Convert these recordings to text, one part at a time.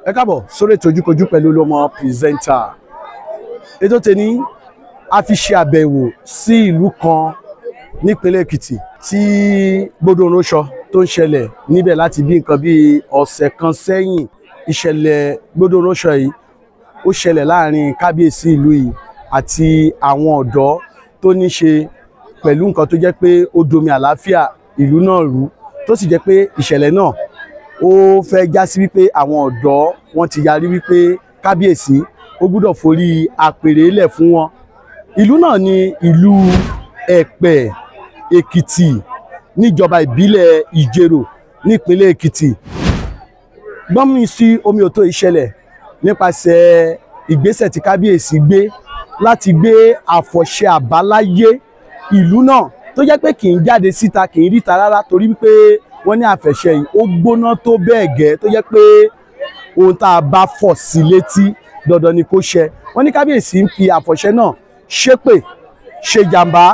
Ẹ káàbọ̀ sórí ètò Ojúkojú pẹ̀lú Olúọmọ presenter. Ètò tèmi a fi ṣe àbẹ̀wò sí ìlú kan nípínlẹ̀ Èkìtì tí gbódòróṣọ tó ń ṣẹlẹ̀ níbẹ̀ láti bí nǹkan bí ọ̀sẹ̀ kan sẹ́yìn. Ìṣẹ̀lẹ̀ gbódòróṣọ yìí ó ṣẹlẹ̀ láàrin kábíyèsí ìlú yìí àti àwọn ọ̀dọ́ tó ní ṣe pẹ̀lú nǹkan tó jẹ́ pé ó domi àlàáfíà ìlú náà rú, tó sì jẹ́ pé ìṣẹ̀lẹ̀ náà ó fẹ́ já sí wípé àwọn ọ̀dọ́ wọn ti yarí wípé kábíyèsí ó gbúdọ̀ forí àpèrè lẹ̀ fún wọn. Ìlú náà ni ìlú Ẹ̀pẹ́ Èkìtì níjọba ìbílẹ̀ Ìjerò nípínlẹ̀ Èkìtì. Gbọ́nmi sí omi òtó ìṣẹ̀lẹ̀ nípasẹ̀ ìgbésẹ̀ tí kábíyèsí gbé láti gbé àfọ̀ṣẹ àbáláyé ìlú náà tó jẹ́ pé kì í jáde síta, kì í ríta rárá, torí wípé wọ́n ní àfẹ̀ṣẹ yìí ó gbóná tó bẹ́ẹ̀ gẹ́ tó jẹ́ pé ohun tá a bá fọ̀ sí létí dandan ni kó ṣẹ. Wọ́n ní kábíyèsí ń fi àfọ̀ṣẹ náà ṣépè, ṣe jàǹbá,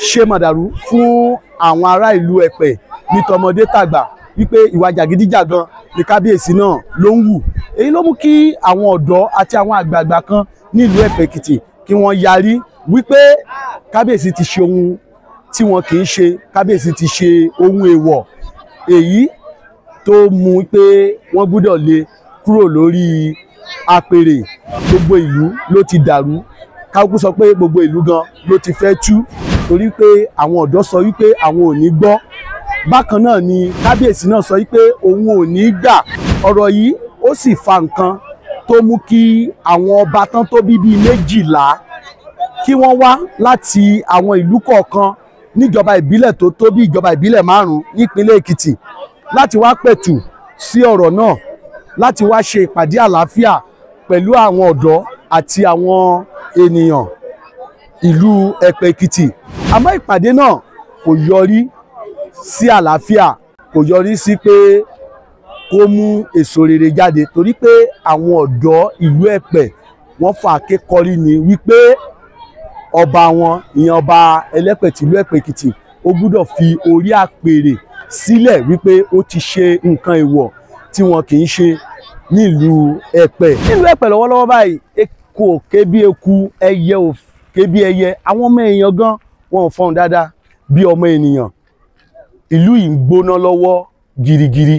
ṣe màdàrú fún àwọn ará ìlú Ẹ̀pẹ́ ní tọmọdé tàgbà wípé ìwà jàgídíjàgan ni kábíyèsí náà ló ń wù. Èyí ló mú kí àwọn ọ̀dọ́ àti àwọn àgbààgbà kan ní ìlú Ẹ̀pẹ́ Èkìtì kí wọ́n yarí wípé kábíyèsí ti ṣe ohun tí wọn kì í ṣe, kábíyèsí ti ṣe ohun èèwọ̀, èyí tó mú pé wọ́n gbúdọ̀ lé kúrò lórí apèrè. Gbogbo ìlú ló ti dàrú, kákú sọ pé gbogbo ìlú gan ló ti fẹ́ tú, torí pé àwọn ọ̀dọ́ sọ wípé àwọn ò ní gbọ́. Bákan náà ni kábíyèsí náà sọ wípé òun ò ní gbà. Ọ̀rọ̀ yìí ó sì fa nǹkan tó mú kí àwọn ọba tán tó bí bíi 12 kí wọ́n wá láti àwọn ìlú kọ̀ọ̀kan níjọba ìbílẹ̀ tó tó bí ìjọba ìbílẹ̀ 5 nípínlẹ̀ Èkìtì láti wá pẹ̀tù sí ọ̀rọ̀ náà, láti wá ṣe ìpàdé àlàáfíà pẹ̀lú àwọn ọ̀dọ́ àti àwọn ènìyàn ìlú Ẹ̀pẹ́ Èkìtì. Àmọ́ ìpàdé náà kò yọrí sí àlàáfíà, kò yọrí sí pé kó mú èso rere jáde, torí pé àwọn ọ̀dọ́ ìlú Ẹ̀pẹ́ wọ́n fà kékọ́rí ni wípé ọba wọn, ìyẹn ọba Ẹlẹ́pẹ̀ tìlú Ẹ̀pẹ́ Èkìtì, ó gbúdọ̀ fi orí àpèrè sílẹ̀ wípé ó ti ṣe nǹkan èèwọ̀ tí wọn kì í ṣe nílùú Ẹ̀pẹ́. Nílùú Ẹ̀pẹ́ lọ́wọ́lọ́wọ́ báyìí, eku ò ké bí eku, ẹyẹ ò ké bí ẹyẹ, àwọn ọmọ èèyàn gan wọn ò fọhùn dáadáa bí ọmọ ènìyàn. Ìlú yìí ń gbóná lọ́wọ́ girigiri.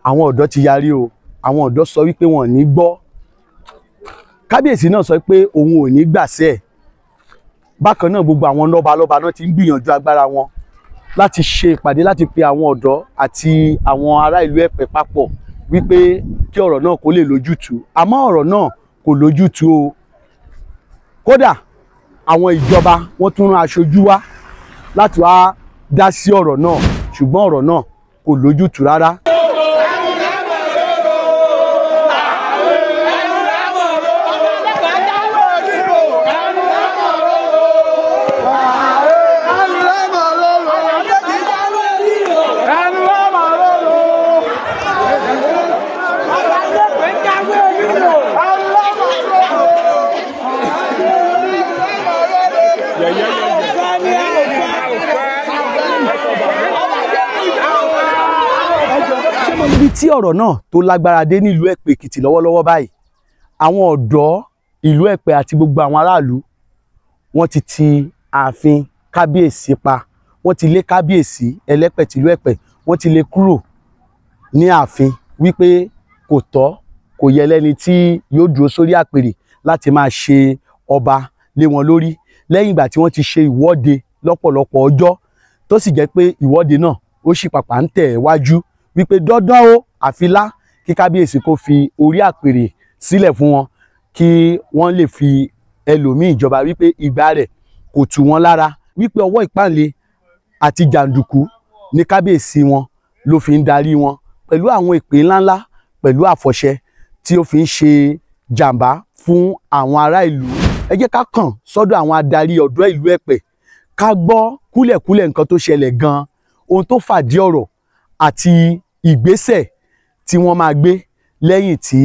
Àwọn ọ̀dọ́ ti yarí o, àwọn ọ̀dọ́ sọ wípé wọn ò ní gbọ́. Kábíyèsí náà sọ pé òun ò ní gbàṣẹ. Bákan náà gbogbo àwọn lọ́balọ́ba náà ti ń gbìyànjú agbára wọn láti ṣe ìpàdé, láti pe àwọn ọ̀dọ́ àti àwọn ará ìlú Ẹ̀pẹ́ papọ̀ wípé kí ọ̀rọ̀ náà kó lè lójútùú. Àmọ́ ọ̀rọ̀ náà kò lójútùú o. Kódà àwọn ìjọba wọ́n tún rán aṣojú wá láti wá dá sí ọ̀rọ̀ náà, ṣùgbọ́n ọ̀rọ̀ náà kò lójútùú rárá. Níbi tí ọ̀rọ̀ náà tó lágbára dé nílùú Ẹ̀pẹ́ Èkìtì lọ́wọ́lọ́wọ́ báyìí, àwọn ọ̀dọ́ ìlú Ẹ̀pẹ́ àti gbogbo àwọn aráàlú wọ́n ti ti ààfin kábíyèsí pa, wọ́n ti lé kábíyèsí Ẹlẹ́pẹ̀ tìlú Ẹ̀pẹ́, wọ́n ti lé kúrò ní ààfin wípé kò tọ́, kò yẹ lẹ́ni tí yóò dúró sórí àpèrè láti máa ṣe ọba lé wọn lórí. Lẹ́yìn ìgbà tí wọ́n ti ṣe ìwọ́de lọ́pọ̀lọpọ̀ ọjọ́, tó sì jẹ́ pé ìwọ́de náà ó sì pàpà ń tẹ̀ wájú wípé dandan o, àfilá kí kábíyèsí kó fi orí àpèrè sílẹ̀ fún wọn kí wọ́n lè fi ẹlòmíì ìjọba, wípé ìgbà rẹ̀ kò tù wọ́n lára, wípé ọwọ́ ìpáǹle àti jàǹdùkú ní kábíyèsí wọn ló fi ń darí wọn pẹ̀lú àwọn ìpè ńláńlá, pẹ̀lú àfọ̀ṣẹ tí ó fi ń ṣe jàǹbá fún àwọn ará ìlú. Ẹ jẹ́ ká kàn sọ́dọ̀ àwọn adarí ọ̀dọ́ ìlú Ẹ̀pẹ́ ká gbọ́ kúlẹ̀kúlẹ̀ nǹkan tó ṣẹlẹ̀ gan-an, ohun tó fàdí ọ̀rọ̀ àti ìgbésẹ̀ tí wọ́n máa gbé lẹ́yìn tí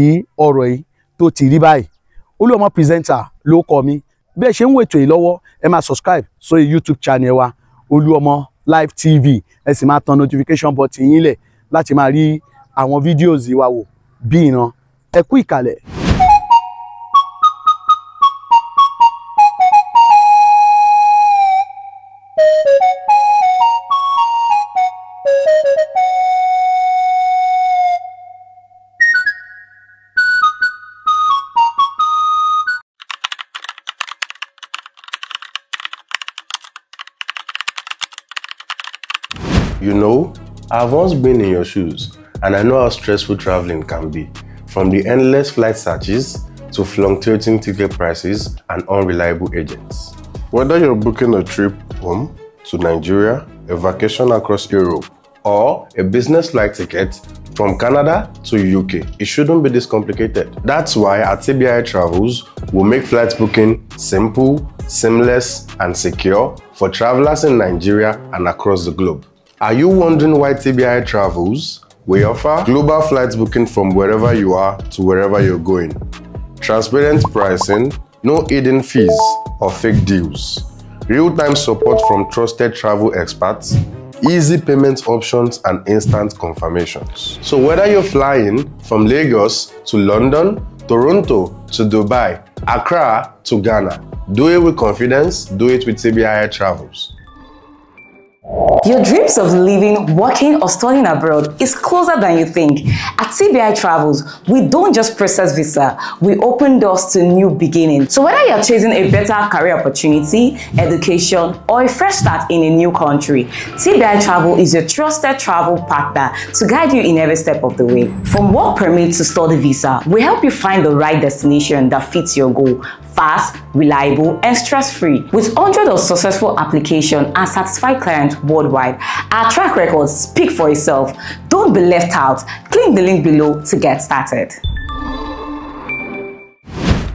ọ̀rọ̀ yìí tó ti rí báyìí. Olúọmọ presenter ló kọ mi. Bí ẹ ṣe ń wo ètò yìí lọ́wọ́, ẹ máa subscribe sórí YouTube channel wa Olúọmọ Live TV, ẹ sì máa tan notification button yín lẹ̀ láti máa rí àwọn fídíòs wa wò bí ìran. Ẹ kú ìkàlẹ̀. You know, I've once been in your shoes, and I know how stressful traveling can be. From the endless flight searches to fluctuating ticket prices and unreliable agents. Whether you're booking a trip home to Nigeria, a vacation across Europe, or a business flight ticket from Canada to UK, it shouldn't be this complicated. That's why at TBI Travels, we'll make flight booking simple, seamless, and secure for travelers in Nigeria and across the globe. Are you wondering why TBI Travels? We offer global flight booking from wherever you are to wherever you're going. Transparent pricing, no hidden fees or fake deals. Real-time support from trusted travel experts, easy payment options and instant confirmations. So whether you're flying from Lagos to London, Toronto to Dubai, Accra to Ghana, do it with confidence, do it with TBI Travels. Your dreams of living, working, or studying abroad is closer than you think. At TBI Travels, we don't just process visa, we open doors to new beginnings. So whether you're chasing a better career opportunity, education, or a fresh start in a new country, TBI Travel is your trusted travel partner to guide you in every step of the way. From work permit to study visa, we help you find the right destination that fits your goal. Fast, reliable, and stress-free. With hundreds of successful applications and satisfied clients worldwide, our track records speak for itself. Don't be left out. Click the link below to get started.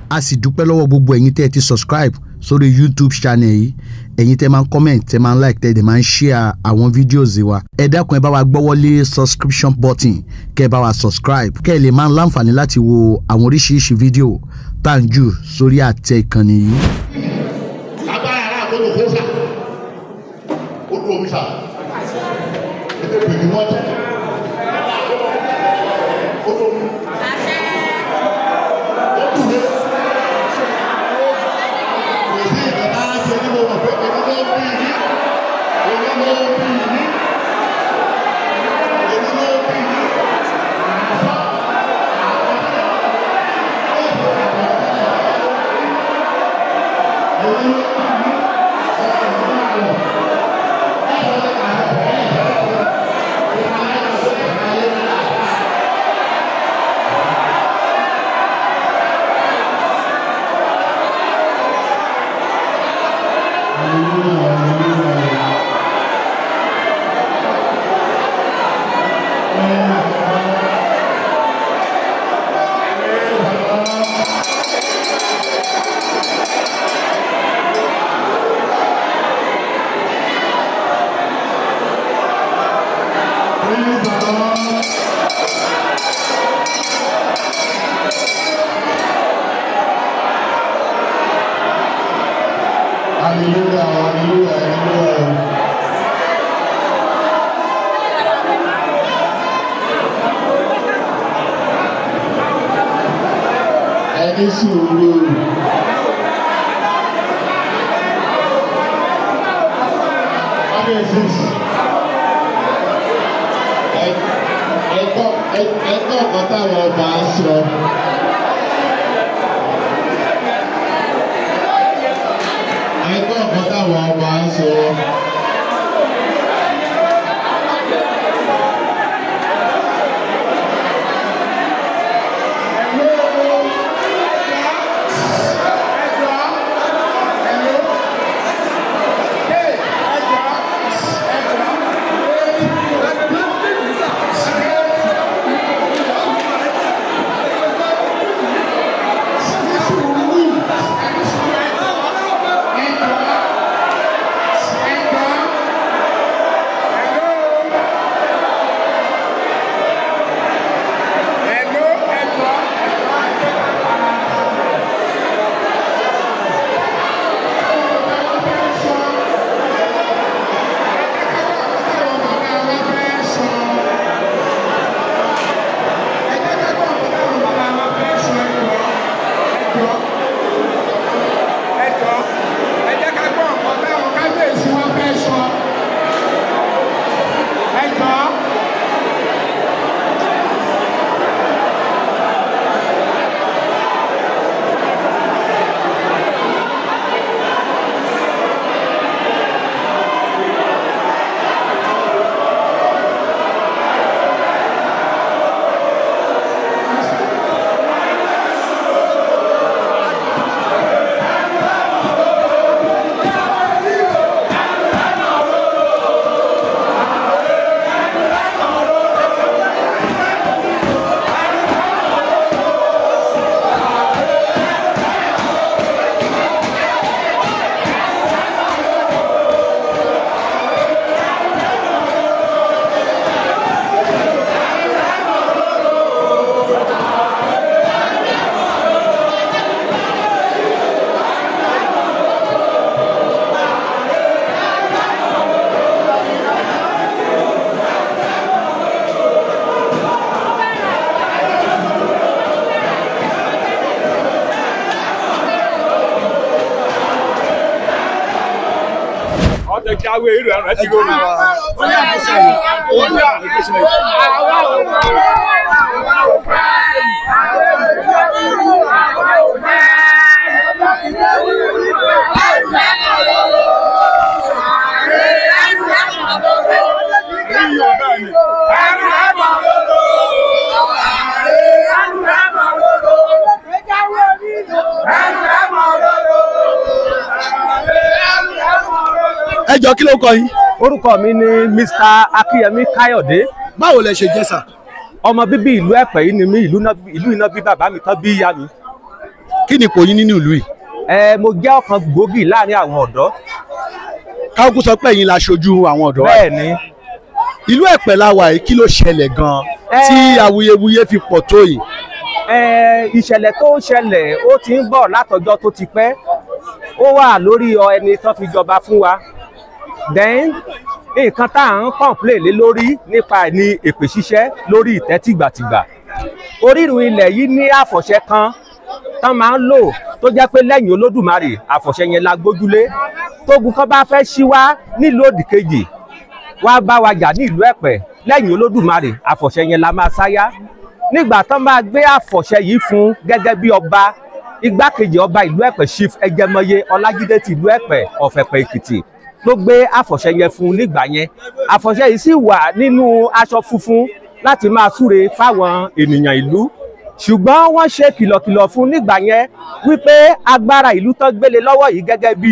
A sì dúpẹ́ lọ́wọ́ gbogbo ẹ̀yin tẹ́ ẹ ti subscribe sórí YouTube channel yìí, ẹ̀yin tẹ́ máa ń comment, tẹ́ máa ń like, tẹ́ ẹ dẹ̀ máa ń share àwọn videos wa. Ẹ dákun, ẹ bá wa gbọ́wọ́lé subscription button kẹ́ ẹ bá wa subscribe kẹ́ ẹ lè máa ń láǹfààní láti wo àwọn oríṣiríṣi fídíò tá à ń jù sórí àtẹ ìkànnì yìí. Agbára ara àkójọ kó sà ó dúró omi sà ètò ìpèjì wọn tẹ ó dúró omi ó dùn mí kò sí ìgbà ṣe ní mo mọ̀ pé èmi ló ń bí yín, èmi ló ń bí yín, èmi ló ń bí yín. Hallelujah, hallelujah, hallelujah. Ẹ ní sùúrù. Kábíyèsí. Ẹ̀tọ́ ọ̀kan táwọn ọba ń sọ. Ẹ̀tọ́ ọ̀kan táwọn ọba ń sọ. Ẹjọ́, ẹjọ́, ẹ jẹ́ ká gbọ́ nǹkan táwọn kábíyèsí wa fẹ́ sọ. Ẹjọ́. Jáwé irú ẹran ti gómìnà. Ẹ jọ̀ọ́, kí ló kọ yín? Orúkọ mi ni Mr. Akínyẹmí Káyọ̀dé. Báwo lẹ ṣe jẹ́ sà? Ọmọ bíbí ìlú Ẹ̀pẹ́ yìí ni mí, ìlú iná bí bàbá mi tán bí ìyá mi. Kí ni ipò yín nínú ìlú yìí? Ẹ, mo jẹ́ ọ̀kan gbòógì láàrin àwọn ọ̀dọ́. Káwọ́kú sọ pé ẹ̀yin la ṣojú àwọn ọ̀dọ́ wa. Bẹ́ẹ̀ ni. Ìlú Ẹ̀pẹ́ la wà yìí, kí ló ṣẹlẹ̀ gan-an tí awuyewuye fi pọ̀ tó yìí? Ìṣẹ̀lẹ̀ tó ń ṣẹlẹ̀ ó ti ń bọ̀ látọjọ́ tó ti pẹ́. Ó wà lórí ẹni tán fi jọba fún wa. Then nǹkan tá à ń complain lé lórí nípa ẹ̀ ní èpè ṣíṣẹ́ lórí ìtẹ́ tìgbàtìgbà. Orírun ilẹ̀ yìí ní àfọ̀ṣẹ kan tán máa ń lò tó jẹ́ pé lẹ́yìn Olódùmarè àfọ̀ṣẹ yẹn la gbójúlé. Tógun kan bá fẹ́ ṣí wá nílùú òdì kejì wá bá wa jà ní ìlú Ẹ̀pẹ́, lẹ́yìn Olódùmarè àfọ̀ṣẹ yẹn la máa sáyá. Nígbà tán máa gbé àfọ̀ṣẹ yìí fún gẹ́gẹ́ bí ọba, igbákejì ọba ìlú Ẹ̀pẹ́ Chief Ẹjẹmọye Ọlájídé ti ìlú Ẹ̀pẹ́ ọ̀fẹ̀pẹ̀ Èkìtì ló gbé àfọ̀ṣẹ yẹn fún nígbà yẹn. Àfọ̀ṣẹ yìí sì wà nínú aṣọ funfun láti máa súre fáwọn ènìyàn ìlú. Ṣùgbọ́n wọ́n ṣe kìlọ̀kìlọ̀ fún nígbà yẹn wípé agbára ìlú tán gbélé lọ́wọ́ yìí gẹ́gẹ́ bí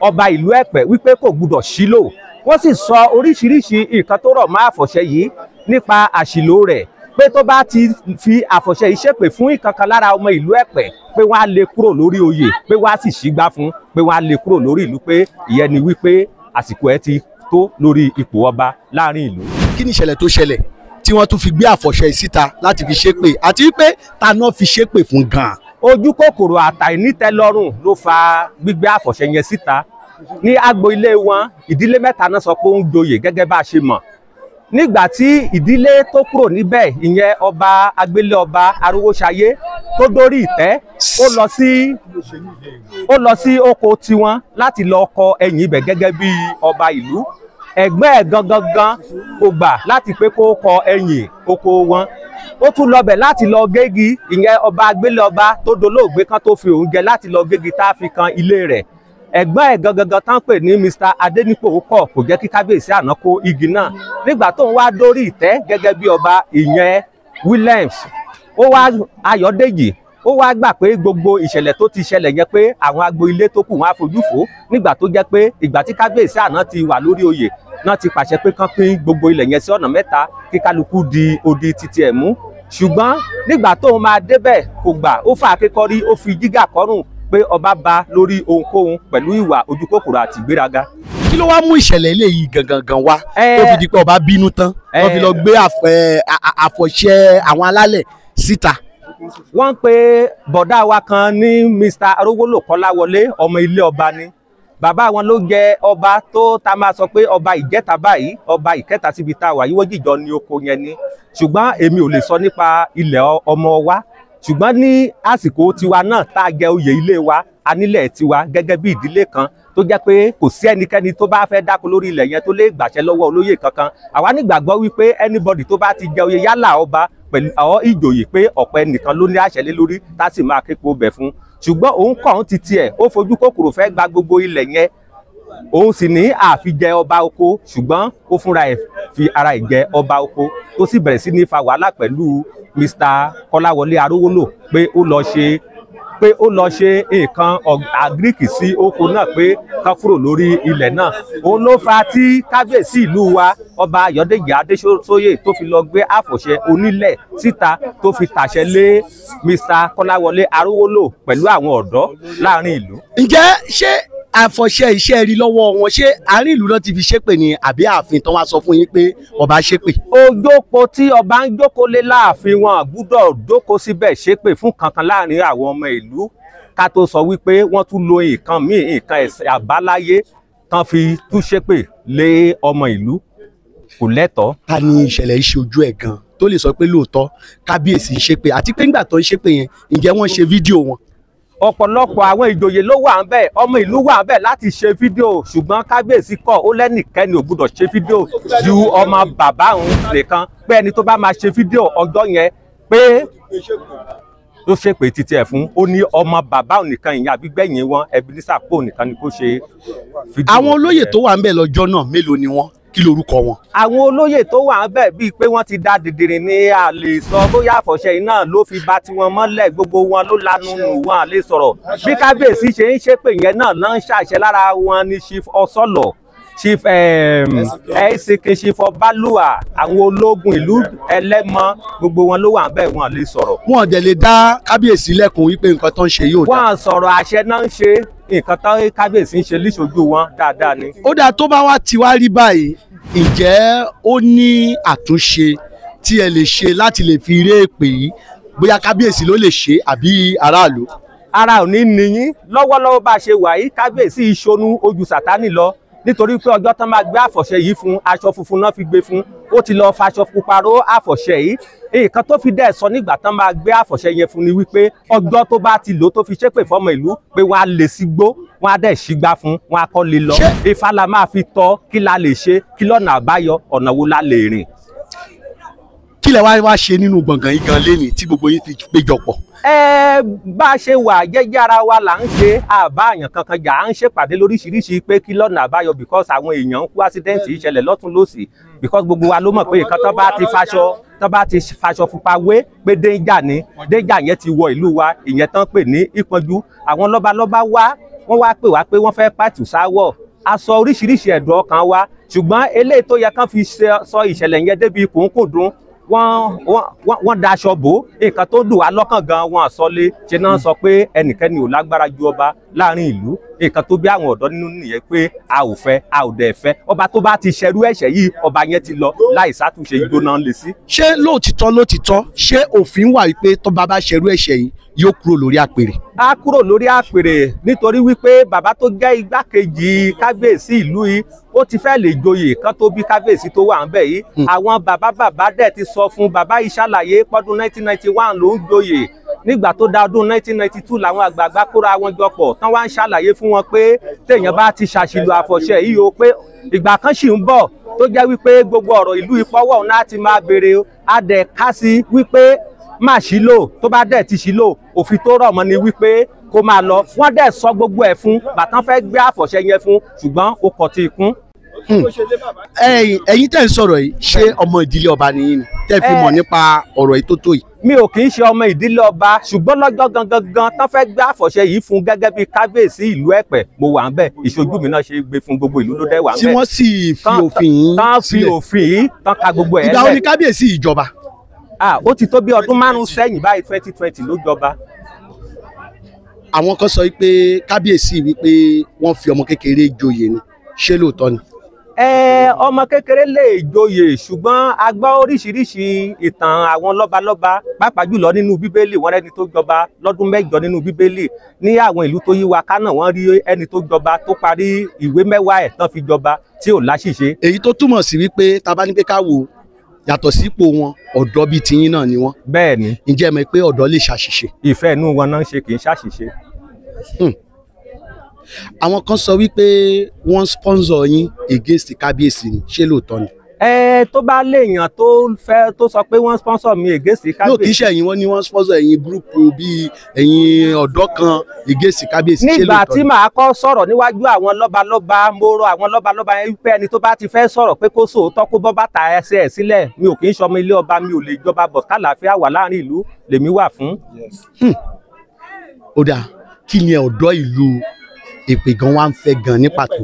ọba ìlú Ẹ̀pẹ́ wípé kò gbúdọ̀ sílò. Wọ́n sì sọ oríṣiríṣi nǹkan tó rọ̀ mọ́ àfọ̀ṣẹ yìí nípa àṣìlò rẹ̀, pé tó bá ti fi àfọ̀ṣẹ yìí ṣépè fún ìkankan lára ọmọ ìlú Ẹ̀pẹ́ pé wọ́n á lé kúrò lórí oyè, pé wọ́n á sì ṣígbá fún, pé wọ́n á lé kúrò lórí ìlú, pé ìyẹn ni wípé àsìkò ẹ̀ ti tó lórí ipò ọba láàrin ìlú. Kí ni ìṣẹ̀lẹ̀ tó ṣẹlẹ̀ tí wọ́n tún fi gbé àfọ̀ṣẹ yìí síta láti fi ṣépè, àti wípé ta náà fi ṣépè fún gan-an? Ojú kòkòrò àtàìnítẹ́lọ́rùn ló fa gbígbé àfọ̀ṣẹ yẹn síta. Ní agbo ilé wọn, ìdílé mẹ́ta náà sọ pé ó ń joyè gẹ́gẹ́ bá a ṣe mọ̀. Nígbà tí ìdílé tó kúrò níbẹ̀, ìyẹn ọba agbélé ọba Arówóṣayé tó dórí ìtẹ́, ó lọ sí oko tiwọn láti lọ kọ ẹ̀yìn ibẹ̀ gẹ́gẹ́ bí ọba ìlú. Ẹ̀gbọ́n ẹ̀ gangan gan kò gbà láti pé kó kọ ẹ̀yìn oko wọn. Ó tún lọbẹ̀ láti lọ gégi, ìyẹn ọba agbélé ọba tó dolóògbé kan tó fi òun jẹ láti lọ gégi tá a fi kan ilé rẹ̀. Ẹ̀gbọ́n ẹ̀ gangan tán pè ní Mr. Adénípò kọ̀ kò jẹ́ kí kábíyèsí àná kó igi náà. Nígbà tó ń wá dórí ìtẹ́ gẹ́gẹ́ bí ọba, ìyẹn Williams, ó wá Ayọ̀dèjì, ó wá gbà pé gbogbo ìṣẹ̀lẹ̀ tó ti ṣẹlẹ̀ yẹn pé àwọn agbo ilé tó kù wọn á fojú fò, nígbà tó jẹ́ pé ìgbà tí kábíyèsí àná ti wà lórí oyè náà ti pàṣẹ pé kán pín gbogbo ilẹ̀ yẹn sí ọ̀nà mẹ́ta kí kálukú di odi titi ẹ̀ mú. Ṣùgbọ́n nígbà tóun máa débẹ̀ kò gbà, ó fà ákékọ́rí, ó fi jígà kọ́rùn pé ọba ba lórí ohunkóhun pẹ̀lú ìwà ojúkòkòrò àti ìgbéraga. Kí ló wá mú ìṣẹ̀lẹ̀ eléyìí gangan gan wá tó fi di pé ọba bínú tán wọ́n fi lọ gbé àfọ̀ṣẹ àwọn alálẹ̀ síta? Wọ́n ń pe bọ̀dá wa kan ní Mr. Arówólò Kọ́láwọlé, ọmọ ilé ọba ni. Bàbá wọn ló jẹ ọba tó ta máa sọ pé ọba ìjẹta báyìí, ọba ìkẹta síbi tá a wà yìí, wọ́n jìjọ ní oko yẹn ni. Ṣùgbọ́n èmi ò lè sọ nípa ilẹ̀ ọmọ wa. Ṣùgbọ́n ní àsìkò tiwa náà tá a jẹ oyè ilé wa, a nílẹ̀ tiwa gẹ́gẹ́ bí ìdílé kan tó jẹ́ pé kò sí ẹnikẹ́ni tó bá fẹ́ dáko lórí ilẹ̀ yẹn tó lè gbàṣẹ lọ́wọ́ olóyè kankan. Àwa nígbàgbọ́ wípé anybody tó bá ti jẹ oyè yálà ọba pẹ̀lú àwọn ìjòyè pé ọ̀pẹ nìkan ló ní àṣẹ lé lórí tá a sì máa képo bẹ̀ fún. Ṣùgbọ́n òun kàn ti tiẹ̀ ó fojú kòkòrò fẹ́ gba gbogbo ilẹ̀ yẹn, òun sì ní àfijẹ ọba oko, ṣùgbọ́n ó fúnra ẹ̀ fi ara ẹ̀ jẹ ọba oko, tó sì bẹ̀rẹ̀ sí ní fa wàhálà pẹ̀lú Mr. Kọ́láwọlé Arówólò pé ó lọ ṣe nǹkan àgíríkì sí oko náà pé ká kúrò lórí ilẹ̀ náà. Òun ló fa tí kábíyèsí ìlú wa ọba Ayọ̀dèjì Adéṣóyè tó fi lọ gbé àfọ̀ṣẹ onílẹ̀ síta tó fi tàṣẹ lé Mr. Kọ́láwọlé Arówólò pẹ̀lú àwọn ọ̀dọ́ láàrin ìlú. Ǹjẹ́ ṣé àfọ̀ṣẹ iṣẹ́ rí lọ́wọ́ wọn, ṣé àárín ìlú náà ti fi ṣépè ni àbí ààfin tán wá sọ fún yín pé ọba ṣépè? Ojókòó tí ọba ń jókòó lé láàfin wọn gbúdọ̀ jókòó síbẹ̀ ṣépè fún kankan láàrin àwọn ọmọ ìlú, ká tó sọ wípé wọ́n tún lo nǹkan míì, nǹkan ẹ̀sìn àbáláyé tán fi tún ṣépè lé ọmọ ìlú, kò lẹ́tọ̀ọ́. Ta ni ìṣẹ̀lẹ̀ yìí ṣe ojú ẹ̀ gan tó lè sọ pé lóòótọ́ kábíyèsí ń ṣépè, àti pé ńgbà tó ń ṣépè yẹn ǹjẹ́ wọ́n ṣe fídíò wọn? Ọ̀pọ̀lọpọ̀ àwọn ìjòyè ló wà ńbẹ̀, ọmọ ìlú wà ńbẹ̀ láti ṣe fídíò, ṣùgbọ́n kábíyèsí kọ̀, ó lẹ́nìkẹ́ni ò gbúdọ̀ ṣe fídíò ju ọmọ bàbá òun nìkan, pé ẹni tó bá máa ṣe fídíò ọjọ́ yẹn pé tó ṣèpè títí ẹ̀ fún, ó ní ọmọ bàbá òun nìkan, ìyẹn àbígbẹ̀yìn wọn Ebenezer Poe nìkan ni kó ṣe fídíò. Àwọn olóyè tó wà ńbẹ̀ lọ́jọ́ náà mélòó ni wọ́n? Kí lorúkọ wọn? Àwọn olóyè tó wà ńbẹ̀ bíi pé wọ́n ti da dìdìrìn ní a lè sọ bóyá àfọ̀ṣẹ iná ló fi ba tiwọn mọ́lẹ̀, gbogbo wọn ló lanu nù, wọn à lè sọ̀rọ̀. Bí kábíyèsí ṣe ń ṣépè yẹn náà ló ń ṣàṣẹ lára wọn ní Chief Ọsọlọ, Chief Ẹ̀ẹ́sìnkì, Chief Ọbalúwà, àwọn ológun ìlú Ẹlẹ́mọ, gbogbo wọn ló wà ńbẹ̀, wọn à lè sọ̀rọ̀. Wọn ò dẹ̀ lè dá kábíyèsí lẹ́kùn wípé nǹkan tó ń ṣe yóò dá. Wọn sọ̀rọ̀, àṣẹ náà ń ṣe, nǹkan tó kábíyèsí ń ṣe líṣojú wọn dáadáa ni. Ó dáa, tó bá wá ti wá rí báyìí, ǹjẹ́ ó ní àtúnṣe tí ẹ lè ṣe láti lè fi eré èpè yìí, bóyá kábíyèsí ló lè ṣe àbí aráàlú? Ara ò ní níyín lọ́wọ́lọ́wọ́ bá a ṣe wà yìí, kábíyèsí ìṣonú ojú sàtánì lọ, nítorí pé ọjọ́ tán máa gbé àfọ̀ṣẹ yìí fún, aṣọ funfun náà fi gbé fún, ó ti lọ faṣọ pupa ró àfọ̀ṣẹ yìí. Nǹkan tó fi dẹ́ sọ nígbà tán máa gbé àfọ̀ṣẹ yẹn fún ni wípé ọjọ́ tó bá ti lò tó fi ṣépè fọmọ ìlú pé wọ́n á lè sí gbó, wọ́n á dẹ̀ sígbá fún, wọ́n á kọ́ lè lọ. Ifá la máa fi tọ́, kí la lè ṣe, kí lọ́nà àbáyọ, ọ̀nà wo la lè rìn. Kí lẹ wá ṣe nínú gbọ̀ngàn yìí gan lénìí tí gbogbo yín fi péjọ pọ̀? Ẹ bá a ṣe wà jẹ́jẹ́ ara wa là ń ṣe, àbá àyàn kankan jà, à ń ṣèpàdé lóríṣiríṣi pé kí lọ́nà àbáyọ, because àwọn èèyàn ń kú, accident ìṣẹ̀lẹ̀ lọ́tún lọ́sì, because gbogbo wa ló mọ̀ pé nǹkan tó bá ti faṣọ pupa wé pé danger ni, danger yẹn ti wọ ìlú wa, ìyẹn tán pè ní ìpọ́njú. Àwọn lọ́balọ́ba wá, wọ́n wá pè wá pé wọ́n fẹ́ pàtù sáwọ̀, a sọ oríṣiríṣi ẹ̀dùn ọkàn wa, ṣùgbọ́n eléyìí tó yẹ kán fi sọ ìṣẹ̀lẹ̀ yẹn débi kòńkòdùn, wọ́n daṣọ bò, nǹkan tó dùn wá lọ́kàn gan wọn sọ lé ṣe náà sọ pé ẹnikẹ́ni ò lágbára ju ọba láàrin ìlú. Nǹkan tó bí àwọn ọ̀dọ́ nínú nìyẹn pé a ò fẹ́, a ò dẹ̀ fẹ́ ọba tó bá ti ṣerú ẹ̀ṣẹ̀ yìí, ọba yẹn ti lọ láì sátúnṣe ìgbóná lè sí. Ṣé lóòtítọ́ ṣé òfin wà wípé tọ́ba bá ṣerú ẹ̀ṣẹ̀ yìí yóò kúrò lórí àpèrè? A kúrò lórí àpèrè nítorí wípé bàbá tó jẹ́ igbákejì kábíyèsí ìlú yìí ó ti fẹ́ lè joyè kán tó bí kábíyèsí tó wà ńbẹ̀ yìí. Àwọn bàbá bàbá dẹ̀ ti sọ fún bàbá yìí ṣàlàyé pọ́dún 1991 ló ń joyè, nígbà tó dá ọdún 1992 làwọn àgbààgbà kóra wọn jọ pọ̀ tán wá ń ṣàlàyé fún wọn pé téèyàn bá ti ṣàṣìlò àfọ̀ṣẹ yìí o, pé ìgbà kan sì ń bọ̀ tó jẹ́ wípé gbogbo ọ̀rọ̀ ìlú ìfọwọ́ náà ti máa béèrè, á dẹ̀ ká sí wípé má ṣìlò, tó bá dẹ̀ ti ṣìlò òfin tó rọ̀ mọ́ ni wípé kó máa lọ. Wọ́n dẹ̀ sọ gbogbo ẹ̀ fún bàtán fẹ́ gbé àfọ̀ṣẹ yẹn fún, ṣùgbọ́n ó kọ̀ tí ikún. Ẹ̀yin tẹ́ ń sọ̀rọ̀ yìí, ṣé ọmọ ìdílé ọba nìyí ni tẹ́ fi mọ̀ nípa ọ̀rọ̀ yìí tó tó yìí? Mi ò kì í ṣe ọmọ ìdílé ọba, ṣùgbọ́n lọ́jọ́ gangan gan tán fẹ́ gbé àfọ̀ṣẹ yìí fún gẹ́gẹ́ bí kábíyèsí ìlú Ẹ̀pẹ́, mo wà ń bẹ̀, ìṣojú mi náà ṣe gbé fún gbogbo ìlú ló dẹ̀ wà ń bẹ̀. Tí wọ́n sì fi òfin yìí sílẹ̀. Tán fi òfin yìí tán ka gbogbo ẹ̀ lẹ̀. Ìgbà wo ni kábíyèsí ìjọba? Ó ti tó bí ọdún 5 sẹ́yìn báyìí, 2020 ló jọba. Àwọn kan sọ wípé kábíyèsí wípé wọ́n fi ọmọ kékeré joyè ni, ṣé lóòótọ́ ni? Ọmọ kékeré lè joyè, ṣùgbọ́n a gbọ́ oríṣiríṣi ìtàn àwọn lọ́balọ́ba, pàápàá jùlọ nínú bíbélì, wọ́n rẹ́ni tó jọba lọ́dún 8 nínú bíbélì. Ní àwọn ìlú tó yí wa ká náà wọ́n rí ẹni tó jọba tó parí ìwé 10 ẹ̀ tán fi jọba tí ò láṣìṣe. Èyí tó túmọ̀ sí wípé tá bá ní pé ká wò Yàtọ̀ sípò wọn, ọ̀dọ́ bíi tiyín náà ni wọ́n. Bẹ́ẹ̀ ni. Ǹjẹ́ ẹ mọ̀ pé ọ̀dọ́ lè ṣàṣìṣe? Ìfẹ́ inú wọn náà ń ṣe, kì í ṣàṣìṣe. Àwọn kan sọ wípé wọ́n sponsor yín against kábíyèsí ni, ṣé lóòótọ́ ni? Ẹ tó bá léèyàn tó fẹ́ tó sọ pé wọ́n sponsor mi against kábíyèsí. No, kì í ṣe ẹ̀yin, wọ́n ní wọ́n sponsor ẹ̀yin gúrúùpù bíi ẹ̀yin ọ̀dọ́ kan against kábíyèsí, ṣé lóòótọ́ ni? Nígbà tí màá kọ́ sọ̀rọ̀ níwájú àwọn lọ́balọ́ba, mo rọ àwọn lọ́balọ́ba yẹn wípé ẹni tó bá ti fẹ́ sọ̀rọ̀ pé kó sòótọ́, kó bọ́ bàtà ẹsẹ̀ ẹ̀ sílẹ̀. Mi ò kì í ṣọmọ ilé ọba, mi ò lè jọba, bọ̀ kálàáfíà wà láàrin ìlú lèmi wà fún. Ó dáa, kí ni ọ̀dọ́ ìlú Ẹ̀pẹ́ gan wá ń fẹ́ gan ní pàtó?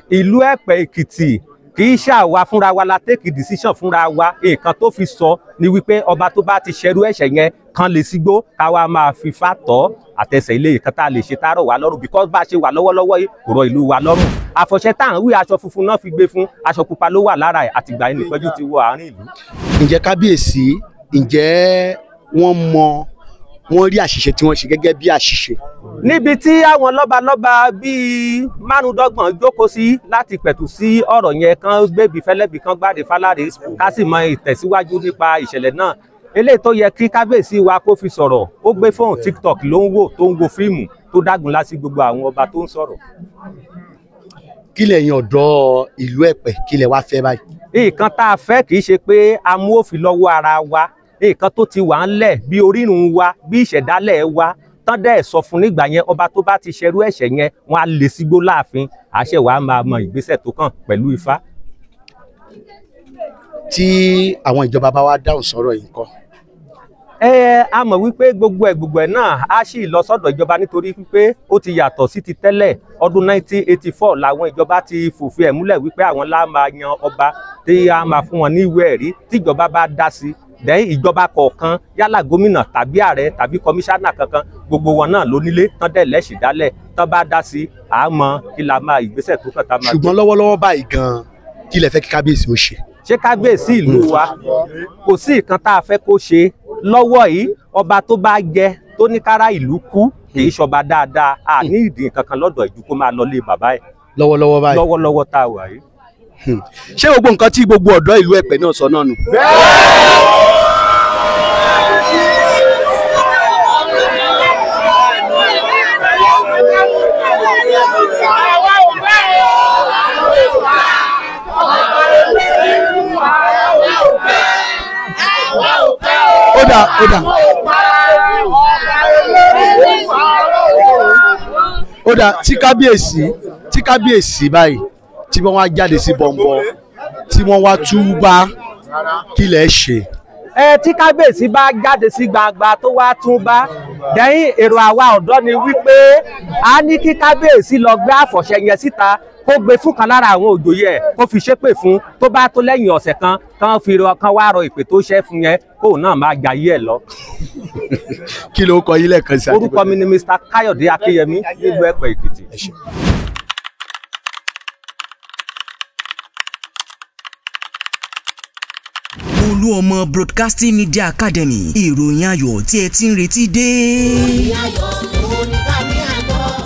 Ìlú Ẹ̀pẹ́ Èkìtì kì í ṣàwa fúnra wa la take decision fúnra wa. Nǹkan tó fi sọ ni wípé ọba tó bá ti ṣerú ẹ̀ṣẹ̀ yẹn kan lè sígbó, káwa máa fi fàtọ́ àtẹsẹ̀ ilé ìkan tá a lè ṣe tá a rọ̀ wá lọ́rùn, because bá a ṣe wà lọ́wọ́lọ́wọ́ yìí kò rọ ìlú wa lọ́rùn. Àfọ̀ṣẹ tá à ń wí, aṣọ funfun náà fi gbé fún, aṣọ pupa ló wà lára ẹ̀, àtìgbà yẹn nìpẹ́jù ti wọ àárín ìlú. Ǹjẹ́ kábíyèsí, ǹjẹ́ wọ́n mọ, wọ́n rí àṣìṣe tí wọ́n ṣe gẹ́gẹ́ bí àṣìṣe? Níbi tí àwọn lọ́balọ́ba bíi 25 jókòó sí láti pẹ̀tù sí ọ̀rọ̀ yẹn, kan gbébi fẹ́lẹ́bì, kan gbáde fáláre, ká sì mọ ìtẹ̀síwájú nípa ìṣẹ̀lẹ̀ náà. Eléyìí tó yẹ kí kábíyèsí wa kó fi sọ̀rọ̀, ó gbé fóònù TikTok ló ń wò, tó ń wo fíìmù tó dágun lásì gbogbo àwọn ọba tó ń sọ̀rọ̀. Kí lẹ̀yin ọ̀dọ́ ìlú Ẹ̀pẹ́, kí lẹ wá fẹ́ báyìí? Nǹkan tá a fẹ́ kì í ṣe pé a mú òfin lọ́wọ́ ara wa, nǹkan tó ti wà ńlẹ̀ bí orírun wa, bí ìṣẹ̀dálẹ̀ wa tán dẹ́ sọ fún nígbà yẹn, ọba tó bá ti ṣerú ẹ̀ṣẹ̀ yẹn wọn á lè sígbó láàfin, àṣẹ wàá máa mọ ìgbésẹ̀ tó kàn pẹ̀lú Ifá. Tí àwọn ìjọba bá wá dáhùn sọ̀rọ̀ yìí ńkọ́? Ẹ a mọ̀ wípé gbogbo ẹ̀ náà á sì lọ sọ́dọ̀ ìjọba, nítorí wípé ó ti yàtọ̀ sí ti tẹ́lẹ̀. Ọdún 1984 làwọn ìjọba ti fòfin ẹ̀ múlẹ̀ wípé àwọn lá máa yan ọba tí a máa fún wọn ní ìwé ẹ̀rí. Tíjọba bá dá sí, dẹ́yìn ìjọba kọ̀ọ̀kan, yálà gómìnà tàbí ààrẹ tàbí kọmíṣánná kankan, gbogbo wọn náà ló nílé tán dẹ̀ lẹ́sìn dálẹ̀, tán bá dá sí, àmọ́ kí la máa ìgbésẹ̀ tó kàn tá máa. Ṣùgbọ́n lọ́wọ́lọ́wọ́ báyìí gan-an, kí lẹ fẹ́ kí kábíyèsí ó ṣe? Ṣé kábíyèsí ìlú wa, kò sí nǹkan tá a fẹ́ kó ṣe lọ́wọ́ yìí. Ọba tó bá jẹ tó ní kára ìlú kú kì í ṣọba dáadáa, a ní ìdí kankan lọ́dọ̀ ìjú kó máa lọ lé bàbá ẹ̀. Lọ́wọ́lọ́wọ́ báyìí. Lọ́wọ́lọ́wọ́ tá a wà yìí. Ṣé gbogbo nǹkan tí gbogbo ọ̀dọ́ ìlú Ẹ̀pẹ́ náà sọ náà nù? Ó dà, ó dà. Ó dà, tí kábíyèsí báyìí tí wọ́n wá jáde sí bọ̀m̀bọ̀, tí wọ́n wá túbá, kí lẹ ṣe? Ẹ tí kábíyèsí bá jáde sí gbangba tó wá túbá, dẹ́yìn èrò àwa ọ̀dọ́ ni wípé a ní kí kábíyèsí lọ gbé àfọ̀ṣẹ yẹn síta, kó gbé fún kan lára àwọn òjòyè ẹ̀, kó fi ṣépè fún, tó bá tó lẹ́yìn ọ̀sẹ̀ kan kan fi kan wá rọ ìpè tó ṣẹ́ fún yẹn, kóun náà máa jayé ẹ̀ lọ. Kí ló kọ yín lẹ́ẹ̀kan sí? Orúkọ mi ni Mr. Káyọ̀dé Akínyẹmí nílùú Ẹ̀pẹ́ Èkìtì. Olúọmọ Broadcasting Media Academy, ìròyìn ayọ̀ tí ẹ ti ń retí dé.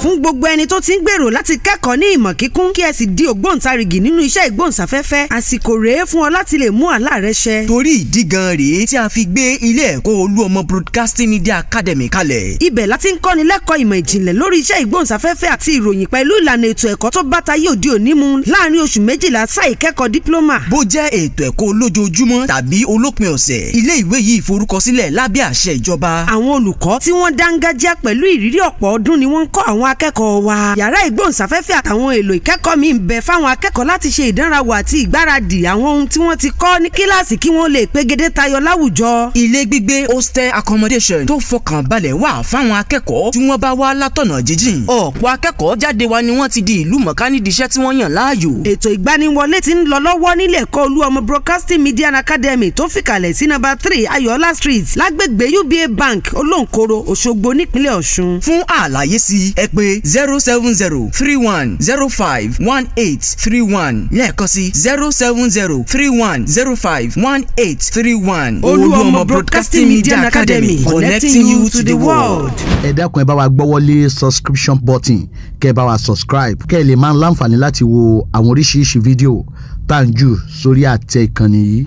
Fún gbogbo ẹni tó ti ń gbèrò láti kẹ́kọ̀ọ́ ní ìmọ̀ kíkún kí ẹ sì di ògbóǹtarìgì nínú iṣẹ́ ìgbóhùnsáfẹ́fẹ́, àsìkò rèé fún ọ láti lè mú àlá rẹ ṣẹ. Torí ìdí gan rèé tí a fi gbé ilé ẹ̀kọ́ Olúọmọ Broadcasting Media Academy kalẹ̀. Ibẹ̀ láti ń kọ́ni lẹ́kọ̀ọ́ ìmọ̀ ìjìnlẹ̀ lórí iṣẹ́ ìgbóhùnsáfẹ́fẹ́ àti ìròyìn pẹ̀lú ìlànà ètò ẹ̀kọ́ tó bá tayé òde òní mu láàrin oṣù 12 sáà ìkẹ́kọ̀ọ́ dípúlọ́mà. Bó jẹ́ ètò ẹ̀kọ́ olójoojúmọ́ tàbí olópin ọ̀sẹ̀, ilé ìwé yìí forúkọsílẹ̀ lábẹ́ àṣẹ ìjọba. Àwọn olùkọ́ tí wọ́n dángájá pẹ̀lú ìrírí ọ̀pọ̀ ọdún ni wọ́n ń kọ́ àwọn akẹ́kọ̀ọ́ wa. Yàrá ìgbóhùnsáfẹ́fẹ́ àtàwọn èlò ìkẹ́kọ̀ọ́ mi ń bẹ fáwọn akẹ́kọ̀ọ́ láti ṣe ìdánrawò àti ìgbáradì àwọn ohun tí wọ́n ti kọ́ ní kíláàsì kí wọ́n lè pegedé tayọ láwùjọ. Ilé gbígbé hostel accommodation tó fọkàn balẹ̀ wà fáwọn akẹ́kọ̀ọ́ tí wọ́n bá wá látọ̀nà jíjìn. Ọ̀pọ̀ akẹ́kọ̀ọ́ jáde wa ni wọ́n ti di ìlú mọ̀ká nídìí iṣẹ́ tí wọ́n yàn láàyò. Ètò ìgbaniwọlé ti ń lọ lọ́wọ́ nílé ẹ̀kọ́ Olúọmọ Broadcasting Media Academy tó fìkàlẹ̀ sí nọ́mbà 3 Ayọ̀ọ́lá Street lágbègbè UBA Bank Olóǹkoro, Òṣogbo nípínlẹ̀ Ọ̀ṣun. Fún àlàyé sí ẹ pè 070 31 05 18 31 lẹ́ẹ̀kan sí 070 31 05 18 31. Olúọmọ Broadcasting Media Academy, connecting you to the world. Ẹ dákun, ẹ bá wa gbọ́wọ́lé subscription button, kẹ́ ẹ bá wa subscribe, kẹ́ ẹ lè máa ń láǹfààní láti wo àwọn oríṣiríṣi fídíò tá à ń jù sórí àtẹ ìkànnì yìí.